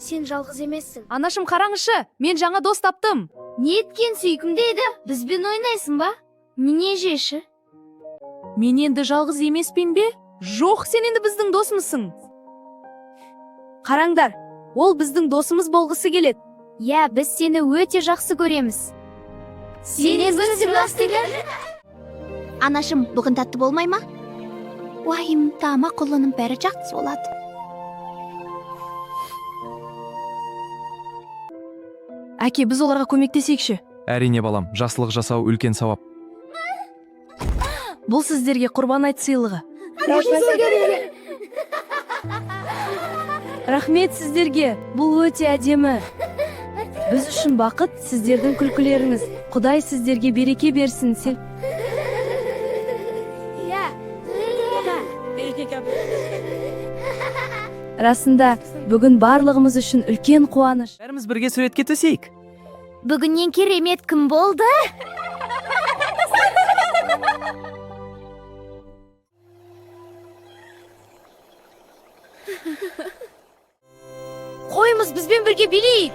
Сен жалғыз емессің. Анашым, қараңызшы, мен жаңа дос таптым. Неткен сүйкімді еді? Бізбен ойнайсың ба? Міне, жеші. Мен енді жалғыз емеспін бе? Жоқ, сен енді біздің досымызсың. Қараңдар, ол біздің досымыз болғысы келеді. Иә, біз сені өте жақсы көреміз. Сен Анашым, бүгін тәтті болмай ма? Уайымдама, құлыным, бәрі жақсы болады. Әке, біз оларға көмектесейікші. Әрине, балам, жақсылық жасау үлкен сауап. Бұл сіздерге құрбан айт сыйлығы. Рахмет сіздерге, бұл өте әдемі. Біз үшін бақыт сіздердің күлкілеріңіз. Құдай сіздерге береке берсін. Расында, бүгін барлығымыз үшін үлкен қуаныш. Бәріміз бірге суретке түсейік. Бүгіннен керемет кім болды? Қойымыз, бізбен бірге билейік.